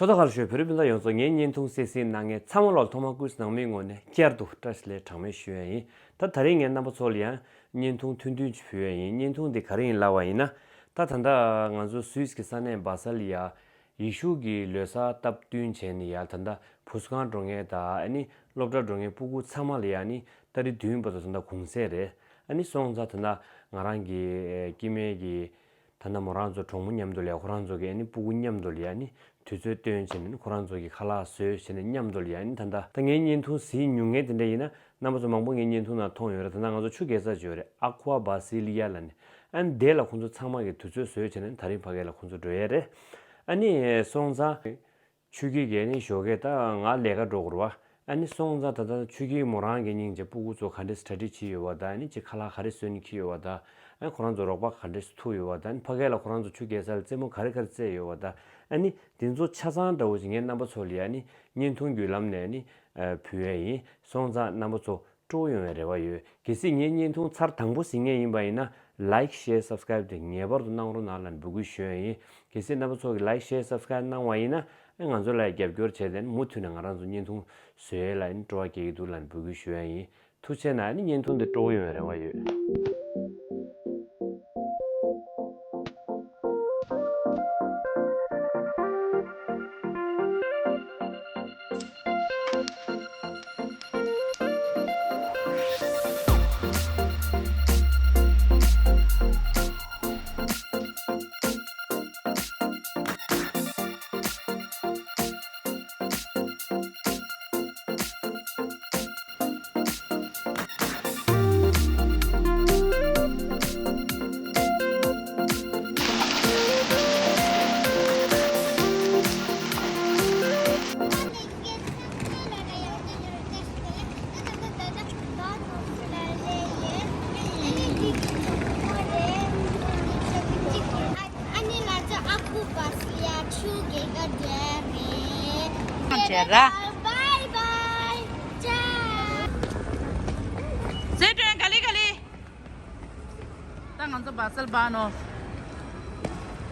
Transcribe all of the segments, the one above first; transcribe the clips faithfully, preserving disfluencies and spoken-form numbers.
ད་ག་ལ་ཞུ། བོད་རིགས་སྤུན་ཟླ་ཡོངས་རྫོགས་ངའི་བརྙན་ཐུང་གསན་གཟིགས་གནང་མཁན་ཚང་མ་ལོག་ཐོག་མར་སྐུ་གཟུགས་ནང་མིའི་ངོས་ནས་བསྐྱར་དུ་བཀྲ་ཤིས་བདེ་ལེགས་གྲངས་མེད་ཞུ་ཡ་ཡིན། ད་ད་རིང་ངས་རྣམ་པ་ཚོ་ལ་ཡང་བརྙན་ཐུང་ཐུང་ཐུང་ཅིག་ཕུལ་ཡ་ཡིན། བརྙན་ཐུང་འདི་ག་རེ་ཡིན་ལབ་པ་ཡིན་ན། ད་ད་ལྟ་ང་ཚོ་སུད་སི་གི་ས་གནས་སྦ་སལ་ཡ་ཡེ་ཤུ་གི་ལོ་གསར་སྟབས་བསྟུན་བྱས་ནས་ཡ། ད་ལྟ་བུ་གསོ་ཁང་འགྲོ་མཁན་དང་ཨ་ནི་སློབ་གྲྭ་འགྲོ་མཁན་སྤུ་གུ་ཚང་མ་ལ་ཡ་ཨ་ནི་ཏ་རིག་བདུན་བར་དུ་ད་ལྟ་གུང་སེང་རེད། ཨ་ནི་སོང་ཙང་ད་ལྟ་ང་རང་གི་སྐྱེ་དམན་གྱི་ད་ལྟ་མོ་རང་ཚོ་གྲོགས་མོ་མཉམ་དུ་ལ་ཡ། ཁོ་རང་ཚོ་གི་ཨ་ནི་སྤུ་གུ་མཉམ་དུ་ལ་ཡ་ཨ་ནི་དུས་ཚོད་བཏོན་བྱས་ནས་ཨ་ནི་ཁོ་རང་ཚོ་གི་ཁ་ལག་བཟོས་བྱས་ནས་མཉམ་དུ་ལ་ཡ་ཨ་ནི་ད་ལྟ་ད་ངའི་བརྙན་ཐུང་གཟིགས་མྱོང་མཁན་དེ་འདྲ་ཡིན་ན། རྣམ་པ་ཚོ་མང་པོ་ངའི་བརྙན་ཐུང་ནང་མཐོང་ཡོད་རེད། ད་ལྟ་ང་ཚོ་ཆུ་རྐྱལ་ས་ཅིག་ཡོད་རེད། ཨ་ཁུ་ཨ་བ་སི་ལི་ཡ་ལབ་ནས། ཨ་ནི་དེ་ལ་ཁོང་ཚོ་ཚང་མ་གི་དུས་ཚོད་བཟོས་བྱས་ནས་ད་རིང་ཕ་གི་ལ་ཁོང་ཚོ་འགྲོ་ཡ་རེད། ཨ་ནི་སོང་ཙང་ཆུ་རྐྱལ་གི་ཨ་ནི་ཞོགས་ཀས་ད་ང་ལས་ཀ་འགྲོ་དགོས་རེད་པ། ཨ་ནི་སོང་ཙང་ད་ལྟ་ཆུ་རྐྱལ་མོ་རང་གི་སྙིང་རྗེ། སྤུ་གུ་ཚོ་ག་འདྲས་གྲ་སྒྲིག་བྱས་ཡོད་པ་དང་། ཨ་ནི་ཅིག་ཁ་ལག་ག་རེ་བཟོས་ནས་འཁྱེར་ཡོད་པ་དང་། ཨ་ནི་ཁོ་རང་ཚོ་རོགས་པ་ག་འདྲས་ཐུག་ཡོད་པ་དང་། ཨ་ནི་ཕ་གི་ལ་ཁོ་རང་ཚོ་ཆུ་རྐྱལ་ས་ལ་རྩེད་མོ་ག་རེ་ག་རེ་རྩེས་ཡོད་པ་དང་། ཨ་ནི་དེ་ཚོ་ཆ་ཚང་འདྲ་བོ་ཞིག་ངས་རྣམ་པ་ཚོ་ལ་ཡ་ཨ་ནི་བརྙན་ཐུང་བརྒྱུད་ལམ་ནས་ཨ་ནི་ཕུལ་ཡ་ཡིན། སོང་ཙང་རྣམ་པ་ཚོ་སྤྲོ་པོ་ཡོང་བའི་རེ་བ་ཡོད། གལ་སྲིད་ངའི་བརྙན་ཐུང་ཚར་དང་པོ་གཟིགས་མཁན་ཡིན་པ་ཡིན་ན། Like, Share, Subscribe དེ་ངེས་པར་དུ་གནང་རོགས་གནང་ལབ་འབོད་སྐུལ་ཞུ་ཡ་ཡིན། གལ་སྲིད་རྣམ་པ་ཚོ་གིས་Like, Share, Subscribe གནང་བ་ཡིན་ན། ཨེ་ང་ཚོ་ལ་རྒྱབ་སྐྱོར་བྱས་ཏེ་མུ་མཐུད་ནས་ང་རང་ཚོ་བརྙན་ཐུང་བཟོ་ཡ་ལ་ཨེ་སྤྲོ་བ་སྐྱེ་གི་འདུག་ལབ་འབོད་སྐུལ་ཞུ་ཡ་ཡིན། ཐུགས་རྗེ་ཆེ་གནང་། ཨ་ནི་བརྙན་ཐུང་འདི་སྤྲོ་པོ་ཡོང་བའི་རེ་བ་ཡོད། ཨ་ནི་ང་ཚོ་ཨ་ཁུ་བ་སི་ཡ་ཆུ་རྐྱལ་ག་རྒྱལ་རེད། བྱས་ར། Bye bye. ཅཱ། ཟེར་དྲན་ག་ལེ་ག་ལེ། ད་ང་ཚོ་སྦ་སལ་སྦ་ནོ་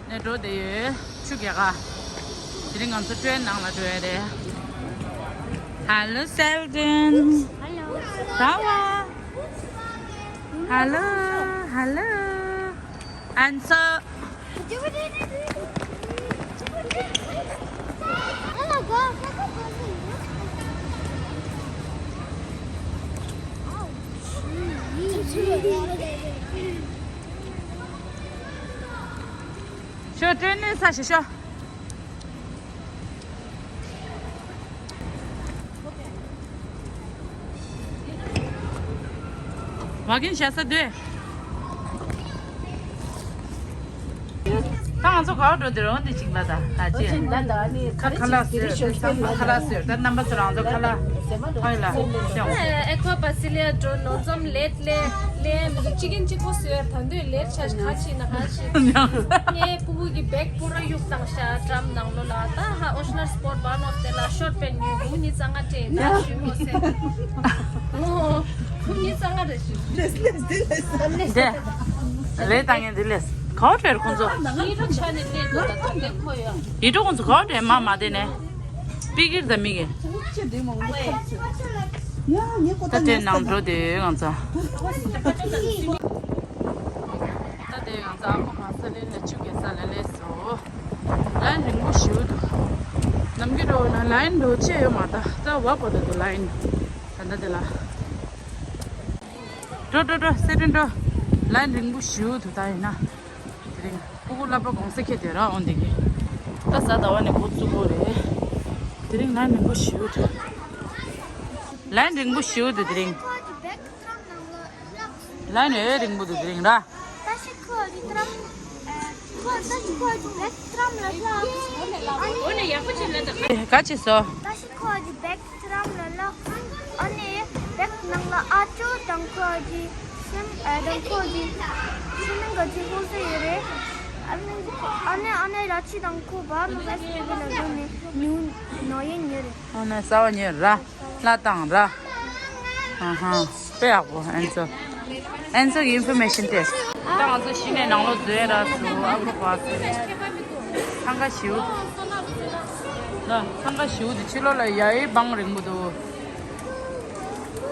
ནས་འགྲོ་བསྡད་ཡོད། ཆུ་རྐྱལ་ག། དེ་རིང་ང་ཚོ་ཊེན་ནང་ལ་འགྲོ་ཡ་རེད། Hello Sheldon. Hello. Hello. Hello. And so ཤོ་ཊེན་ནས་ས་ཞིག་ཤོ། བ་གིན་བྱ་ས་སྡོད། ད་ང་ཚོ་ག་པར་འགྲོ་འདི་རོ། འདི་གཅིག་ལ་ད་ག་ཅི། ཁ་ཁ་ལག་ཟོས། ཁ་ལག་ཟོས། ད་རྣམ་པ་ཚོ་རང་ཚོ་ཁ་ལག་ཧོ་ཡ་ལ་ཤོག། ཨེ་ཁོ་པ་སི་ལེ་འགྲོ་ནོ་ཙམ་ལེད་ལེ་ལེ་མི་འདུག་ཅི་གིན་ཅི་ཁོ་ཟོས་ད་འདོད་ལེད་ཆ་ཁ་ཆི་ན་ཁ་ཆི། ངའི་ཕྲུ་གུ་གི་བེག་པུ་ར་གཡུག་བཏང་ཤག་ཌམ་ནང་ལོ་ལ། ད་ཧ་ཨོ་ཤ་ན་སི་པོར་བ་ནོ་ཏེ་ལ་ཤོར་པན་ཉོས་འདུག་ཉི་ཙང་ང་སྤྲད་ད་ཞུ་ཁོ་སེ། ཨོ་ཁོ་ཉི་ཙང་ང་རེ་ཞུ། ལེད་ལེད་ལེད་ལེད། ལེད་བཏང་ངེ་འདི་ལེད། ག་བ་བྲལ་ཁོང་ཚོ། ཡི་རུ་ཆ་ནས་སླེབས་འདུག་ད་ད་འདི་ཁོ་ཡོད། ཡི་རུ་ཁོང་ཚོ་ག་བ་བྲལ་མ་མ་དེ་ནས། པི་ཀིར་ད་མི་གི། ད་དེ་ནང་འགྲོ་དེ་ང་ཚོ། ད་དེ་ང་ཚོ་ཨ་ཁུ་བ་སི་ལེ་ལ་ཆུ་རྐྱལ་ས་ལ་སླེབས་སོང་། ལའིན་རིང་པོ་ཞེ་པོ་འདུག། ནམ་རྒྱུན་འགྲོ་ན་ལའིན་འགྲོ་ཆེ་ཡོད་མ་རེད། ད་བ་བ་ད་དུ་ལའིན། ད་ད་དེ་ལ། འགྲོ་འགྲོ་འགྲོ་སེ་ཏན་འགྲོ། ལའིན་རིང་པོ་ཞེ་པོ་འདུག་ད་ཡིན་ན། དེ་རིང་ཕྲུ་གུ་བསླབ་པ་གུང་སེང་ཁེལ་དེ་ར་འོང་དེ་གི། ད་གཟའ་ཟླ་བ་ནས་འགོ་བཙུགས་དགོས་རེད། དེ་རིང་ལའིན་རིང་པོ་ཞེ་པོ་འདུག། ལའིན་རིང་པོ་ཞེ་པོ་འདུག་དེ་རིང་། ལའིན་ཨེ་རིང་པོ་འདུག་དེ་རིང་ར། ད་ཤི་ཁོ་རི་ཏྲམ། ཁོ་ད་ཤི་ཁོ་རི་བེག་ཏྲམ་ལ་ལ། འོ་ནས་ཡག་པོ་ཅིག་ལ་ད། ག་ཅི་སོ། ད་ཤི་ཁོ་རི་བེག་ཏྲམ་ལ་ལ། ཨ་ནི་བེག་ནང་ལ་ཨ་ཅོ་དང་ཁོ་རི་སེམས་ཨ་དང་ཁོ་རི་སེམས་ནང་ག་ཅི་ཧོ་སེ་ཡོད་རེད། ཨ་ནི་ཨ་ནི་ཨ་ནི་ལ་ཆི་དང་ཁོ་བ་ནི་བེག་ཏྲམ་ལ་ལ་ནི་ཉུ་ནོ་ཡེ་ཉེ་རེད། ཨོ་ན་ས་བ་ཉེ་ར། ལ་དང་ར། ཨ་ཧ། དཔེ་ཡག་པོ་ཨན་སོ། ཨན་སོ་གི་ཨིན་ཕོར་མེ་ཤན་ཏེ། ད་ང་ཚོ་གཞི་ནས་ནང་ལོགས་འཛུལ་ར་སུ་ཨ་ཁུ་བ་སུ། ཐང་ག་ཞིའུ། ལ་འཚང་ཁ་ཞེ་པོ་འདུག་ཕྱི་ལོགས་ལ་ཡ་ཡི་བང་རིང་པོ་འདུག་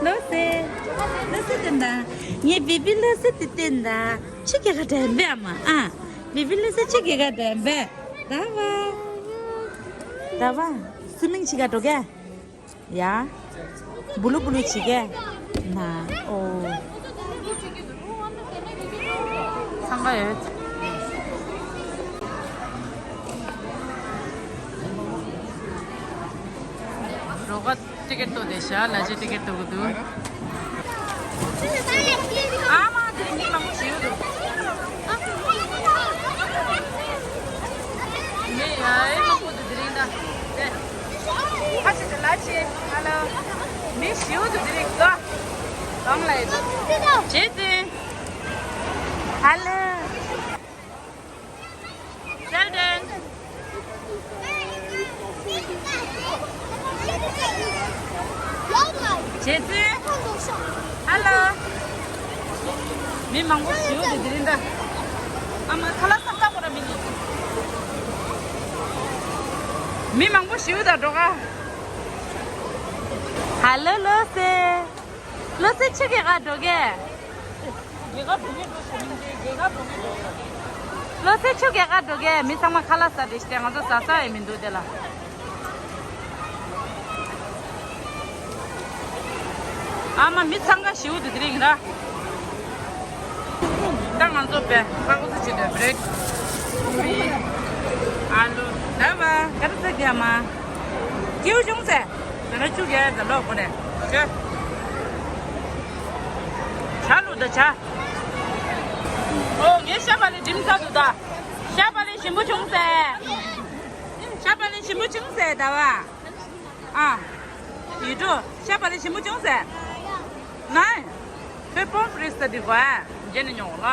ལོ་སེ། ལོ་སེ་བསྟན་ད། ངའི་བེ་བི་ལོ་སེ་དེ་བསྟན་ད། ཆུ་རྒྱག་ག་འགྲོ་ཡིན་པས་ཨ་མ། ཨ། བེ་བི་ལོ་སེ་ཆུ་རྒྱག་ག་འགྲོ་ཡིན་པས། ད་བ། ད་བ། སུ་མིང་བྱེད་ག་འགྲོ་གས། ཡ། བུ་ལུ་བུ་ལུ་བྱེད་གས། ན། ཨོ། འཚང་ཁ་ཡོད། རོགས་པ་ཊི་ཀེ་ཊི་གཏོང་བསྡད་ཤག་ལ་ཅི་ཊི་ཀེ་ཊི་གཏོང་གི་འདུག་ཨ་མ་དེ་མི་མང་པོ་ཞིག་འདུག་མི་ཡ་ཨེ་མང་པོ་འདུག་དེ་རིང་ད། ཧ་ཅི་ཅི་ལ་ཅི་ཧ་ལོ། མི་ཞིག་འདུག་དེ་རིང་ད། གང་ལ་ཡོད་འདུག་ཇེ་ཙི། ཧ་ལོ། Sheldon། ཇེ་ཙི། ཧ་ལོ། མི་མང་པོ་ཞིག་འདུག་དེ་རིང་ད། ཨ་མ་ཁ་ལག་ཟ་ས་ཁོ་ར་མི་འདུག་མི་མང་པོ་ཞིག་འདུག་འགྲོ་ག་ཧ་ལོ་ལོ་སེ། ལོ་སེ་ཆུ་རྒྱག་ག་འགྲོ་གས། རྒྱག་ག་འགྲོ་གས་འགྲོ་ཞེས་མིན་ཏེ་རྒྱག་ག་འགྲོ་གས་འགྲོ། ལོ་སེ་ཆུ་རྒྱག་ག་འགྲོ་གས། མི་ཚང་མ་ཁ་ལག་ཟ་བསྡད་ཤག་ང་ཚོ་ཟ་ས་ཡང་མི་འདུག་དེ་ལ། ཨ་མ་མི་འཚང་ཁ་ཞེ་པོ་འདུག་དེ་རིང་ར། ད་ང་ཚོ་པའི་ཧ་གོ་ཚོ་བྱེད་དུས་བྷི་རེག་ཨུ་རི། ཨ་ལུ། ད་བ་ག་རེ་ཟ་རྒྱ་མ། སྐྱེའུ་ཆུང་ཟེར། ད་ལོ་བཅུ་རྒྱ་ད་ལོ་གོ་ནས་ཅོ། ཇ་ལུ་ད་ཇ། ཨོ་ངའི་ཤ་བག་ལེབ་འགྲིམ་ཚར་འདུག་ད། ཤ་བག་ལེབ་ཞིམ་པོ་བྱུང་ཟེར། ཤ་བག་ལེབ་ཞིམ་པོ་བྱུང་ཟེར་ད་བ། ཨ། ཡིད་འགྲོ། ཤ་བག་ལེབ་ཞིམ་པོ་བྱུང་ཟེར། ནའི། ཁོས་པོམ་ཕི་རེ་ཏི་ཟ་འདི་གོ་ཨ། རྗེས་ནས་ཉོ་ལ།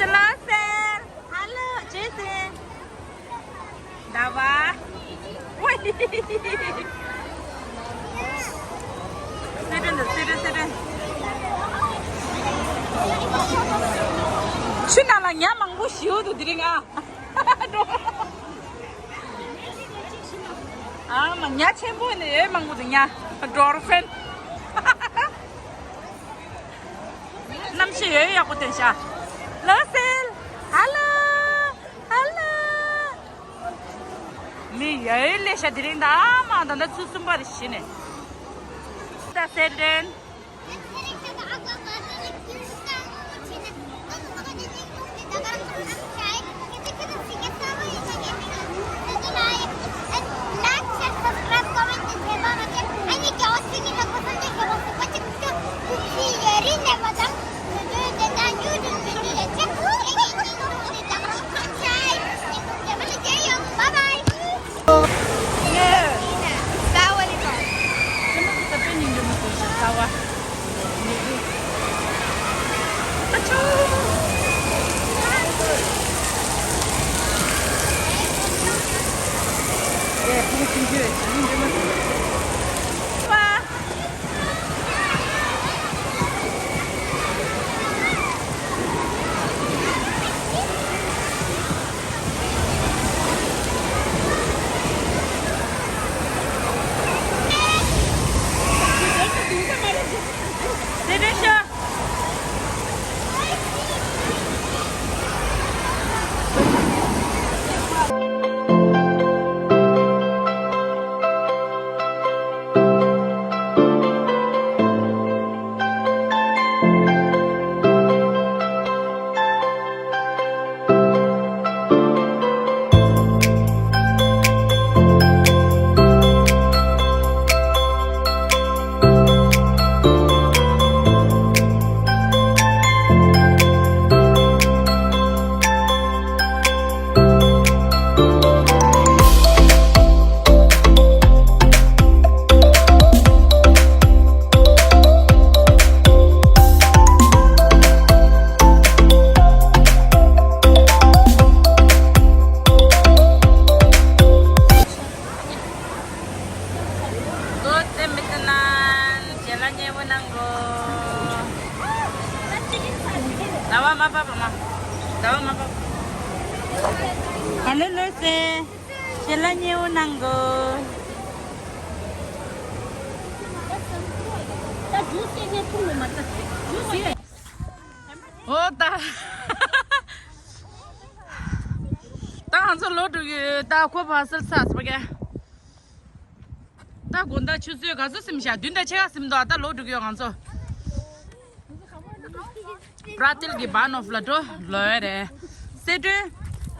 ལ་སེ། ཧ་ལོ། ཇེ་སེ། ཟླ་བ། ཝེ། སེ་ཏན་དང་སེ་ཏན་སེ་ཏན། ཆུ་ནང་ལ་ཉ་མང་པོ་ཞིག་འདུག་དེ་རིང་ཨ། ཨ་མ་ཉ་ཆེན་པོ་ནི་ཡོད་མང་པོ་འདུག་ཉ། ཌོལ་ཕིན། གནམ་གཤིས་ཡོད་ཡག་པོ་བསྟན་ཤག་ལོ་སེ། ཧ་ལོ། ཧ་ལོ། མི་ཡ་ཡི་ལས་ཤ་དེ་རིང་ད་ཨ་མ་ད་ལྟ་ཚུལ་གསུམ་པ་རེ་བྱས་ནས། ད་སེ་ཏན། མཉེས་པོ་གནང་གོ། ཟླ་བ་མ་བབས་པ་མ། ཟླ་བ་མ་བབས། ག་ལེ་ལོས་སེ། ཞལ་ལག་མཉེས་པོ་གནང་གོ། ད་ཇུས་སྐྱེ་ངས་འཐུང་ལོ་མ་ད། ཇུས་སྐྱེ། ཨོ་ད། ད་ང་ཚོ་ལོག་འགྲོ་གི་ཡོད། ད་ཁོ་པ་སལ་ཚ་སྤ་ག་ད་དགོང་དག་ཆུ་ཚོད་ག་ཚོད་ཟིན་ཤག་བདུན་དང་ཕྱེད་ཀ་ཟིན་འདུག་ད་ལོག་འགྲོ་གི་ཡོད་ང་ཚོ། བྲ་ཏིལ་གྱི་བ་ནོབ་ལ་འགྲོ་ལོས་རེད། སེ་སྒྲོན།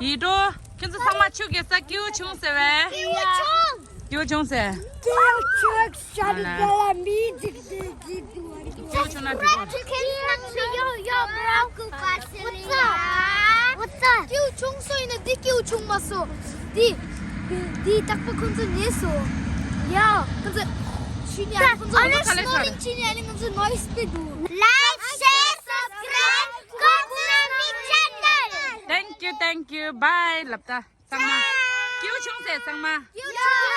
ཡིད་འགྲོ། ཁྱེད་ཚོ་ཚང་མ་ཆུ་རྐྱལ་ས་ཀེའུ་ཆུང་ཟེར་བས། ཀེའུ་ཆུང་། ཀེའུ་ཆུང་ཟེར། ཀེའུ་ཆུང་ཟེར། ཀེའུ་ཆུང་ན་འགྲིག་གོ། ཀེའུ་ཆུང་སོ་ཡིན་ན་འདི་ཀེའུ་ཆུང་མ་སོ། འདི། འདི་རྟག་པར་ཁོང་ཚོ་ཉེས་སོ། ཡ། ཁོང་ཚོ། ཤི་ཉ་ཁོང་ཚོ། ཨ་ལེ་ཁ་ལེ་ཤི་ནོ་རིང་ཤི་ཉ་ཨ་ལེ་ང་ཚོ་ནོ་ཡིས་པེ་འདུག Like, share, subscribe, Kokunami channel. Thank you, thank you, bye ལབ་ད། ཚང་མ། ཀེའུ་ཆུང་ཟེར་ཚང་མ། ཀེའུ་ཆུང་།